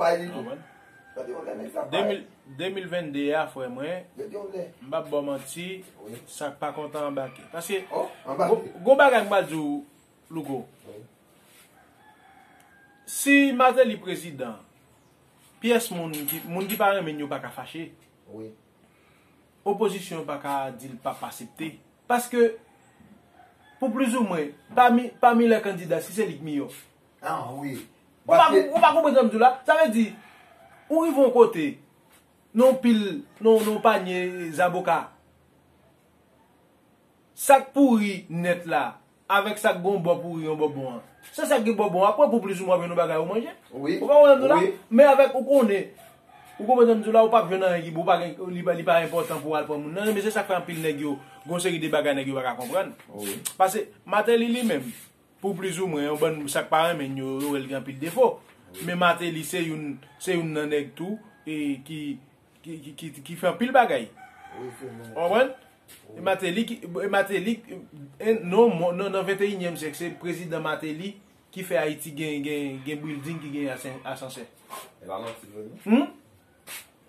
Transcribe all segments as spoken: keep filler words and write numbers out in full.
Pay li tou. Konprann? Gade yon lè nèg sa pay. De mil, de mil vennde a, frè mwen, m p ap ba w manti, sa k pa kontan anbake. Paske, gon, gon bagay m pral di w, Louko. Si Martelly prezidan, pyès moun ki, moun ki pa renmen l yo pa ka fache. Opozisyon pa ka di l p ap aksepte. Paske, pou plizoumwen, pami, pami lè kandida, si se li k miyò. Ah, wi. Ou pa, ou pa konprann sa m di w la? Sa vle di, ou rive yon kote, nan yon pil, nan, nan yon panye zaboka. Sa k pouri nèt la, avèk sa k gon bò pouri, yon bò bon an. Se sa k gen bò bon an. Apre, pou plizoumwen, w ap jwenn yon bagay ou manje. Wi. Ou konprann sa m di w la? Wi. Men avèk, ou konnen, ou konprann sa m di w la, ou p ap jwenn anyen ki bon, ou pa gen, li pa, li pa enpòtan pou w al pran moun nan. Men se sa k fè anpil nèg yo, gon seri de bagay nèg yo pa ka konprann. Wi. Paske Martelly li menm, pou plizoumwen, yon bann sa k pa renmen l yo, yo wè l gen anpil defo. Wi. Men Martelly se youn, se youn nan nèg tou, e ki, ki, ki, ki, ki fè anpil bagay. Wi, se menm. Ou konprann? E Martelly ki, e Martelly, e, non, mo-, non, nan venteyinyèm syèk, se prezidan Martelly ki fè Ayiti gen, gen, gen building ki gen asan-, asansè. E pa manti vre, non? Hmm?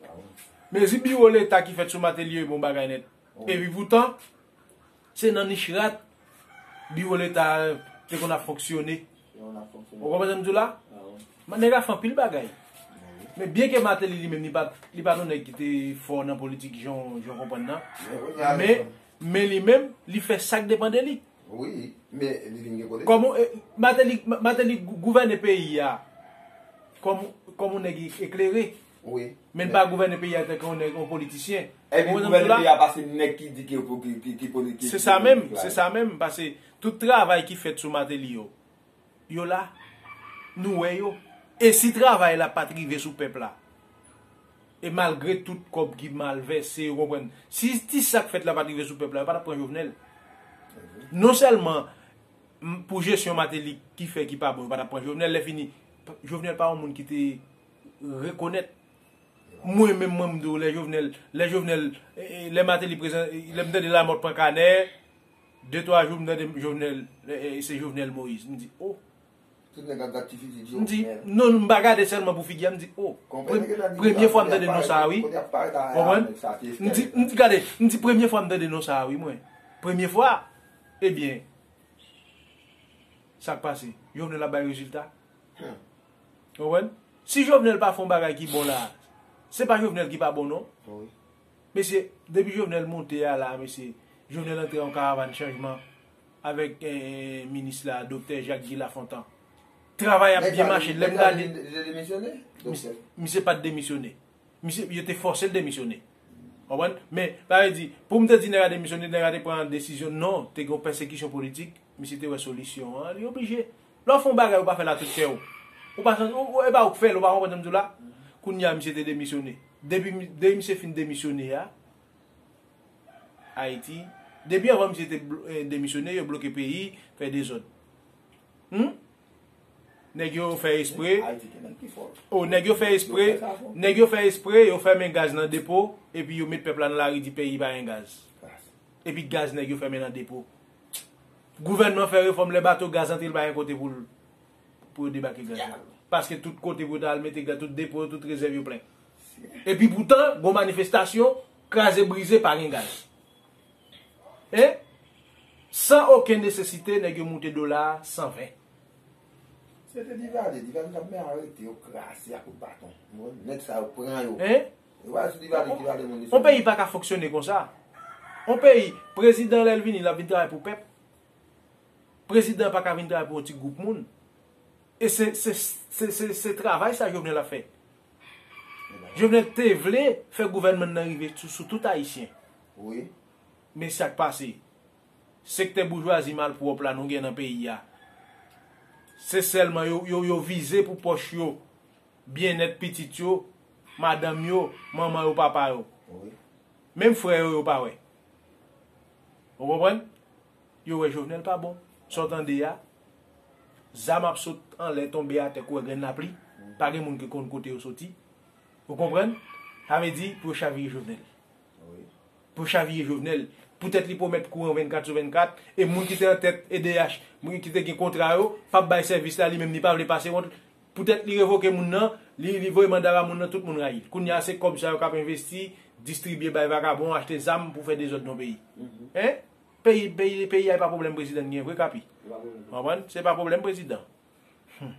E pa manti. Mezi biwo leta ki fèt sou Martelly yo bon bagay nèt. Wi. Epi poutan, se nan nich rat biwo leta te konn ap fonksyone. Ou konprann sa m di w la? Ah, wi. Nèg la fè anpil bagay. Men byenke Martelly li menm, li pa, li pa t yon nèg ki te fò nan politik, jan, jan w konprann nan. Men, men li menm, li fè sa k depann de li. Wi, men li vin gen kote. Kòm, eh, Martelly, Martelly gou-, gouvène peyi a kòm, kòm yon nèg eklere. Wi. Men l pa gouvène peyi a tankou yon nèg, yon politisyen. Epi gouvène peyi a pa se nèg ki di ki, ki, ki, ki politik. Se sa menm, se sa menm, paske tout travay ki fèt sou Martelly yo, yo la, nou wè yo. E si travay la pa t rive sou pèp la, e malgre tout kòb ki mal vèse, ou konprann, si ti sa k fèt la pa t rive sou pèp la, yo pa t ap pran Jovenel. Non sèlman, m, pou jesyon Martelly ki fè ki pa bon, yo pa t ap pran Jovenel, lè fini, Jovenel pa yon moun ki te rekonèt. Mwen menm, mwen, m di w, lè Jovenel, lè Jovenel, e, e, lè Martelly prezan-, e, lè m tande Lamothe pran kanè, de twa jou m tande Jovenel, e, e, se Jovenel Moïse. M di, oh. Tout nèg ap gad ti figi Jovenel. M di, non, m pa gade sèlman pou figi a, m di, oh. Premye fwa m tande non sa a, wi. Konprann? M di, m di, gade, m di, premye fwa m tande non sa a, wi, mwen. Premye fwa, ebyen, sa k pase? Jovenel ap bay rezilta. Hmm. Ou konprann? Si Jovenel pa fè yon bagay ki bon la, se pa Jovenel ki pa bon, non. Wi. Mesye, depi Jovenel monte a la, mesye, Jovenel antre yon karavàn chanjman avèk, eh, minis la, Doktè Jacques Guy Lafontant. Travay ap byen mache. Lè m gade, misye, misye pa t demisyone. Misye, yo te fòse l demisyone. Konprann? Men, sa vle di, pou m te di nèg la demisyone, nèg la te pran desizyon, non, te gen yon pèsekisyon politik, misye te wè solisyon an, li oblije. Lè w fè yon bagay, ou pa fè l a tout kè w. Ou pa, ou, ou, e pa ou k fè l, ou pa konprann sa m di w la? Kounye a, misye te demisyone. Depi mi-, depi misye fin demisyone a, Ayiti, depi anvan misye te blo-, eh, demisyone, yo bloke peyi, fè dezòd. Hmm? Nèg yo fè espre. Ayiti te menm pi fò. Oh, nèg yo fè espre. Yo fè sa fò. Nèg yo fè espre, yo fèmen gaz nan depo, epi yo met pèp la nan lari, di peyi pa gen gaz. Epi gaz nèg yo fèmen nan depo. Gouvènman fè refòm, lè bato gaz antre, l pa gen kote pou l, pou yo debake gaz la. Paske tout kote pou yo ta al mete gaz, tout depo yo, tout rezèv yo plen. Epi poutan, gon manifestasyon, kraze brize, pa gen gaz. Hein? San okenn nesesite, nèg yo moute dola a san ven. Se te Divalier, Divalier t ap men arete yo kraze ak kout baton. Nèg sa yo pran yo. Hein? Yo pral sou Divalier, Divalier moun li. Yon peyi pa ka fonksyone konsa. Yon peyi, prezidan lè l vini, l ap vin travay pou pèp. Prezidan pa ka vin travay pou yon ti gwoup moun. E se, se, se, se, se travay sa Jovenel ap fè. Jovenel te vle fè gouvènman nan rive sou, sou tout Ayisyen. Wi. Men sa k pase? Sektè boujwazi malpwòp la nou gen nan peyi a. Se sèlman yo, yo, yo vize pou pòch yo, byennèt pitit yo, madanm yo, manman yo, papa yo. Wi. Menm frè yo, yo pa wè. Ou konprann? Yo wè Jovenel pa bon. Sa w tande a, zam ap sot anlè, tonbe atè, kouvè grenn lapli. Pa gen moun ki konn kote yo soti. Ou konprann? Sa vle di pou yo chavire Jovenel. Wi. Pou yo chavire Jovenel. Poutèt li pwomèt kouran vennkat sou vennkat, e moun ki te an tèt E D H, moun ki te gen kontra yo, p ap bay sèvis la, li menm li pa vle pase wont. Poutèt li revoke moun nan, li, li voye manda ba moun nan, tout moun rayi l. Kounye a se kòb sa yo k ap envesti, distribye bay vakabon, achte zam pou fè dezòd nan peyi. Hein? Peyi, peyi, peyi a e pa pwoblèm prezidan gen vre, Kapi. Konprann? Se pa pwoblèm prezidan. Hmm.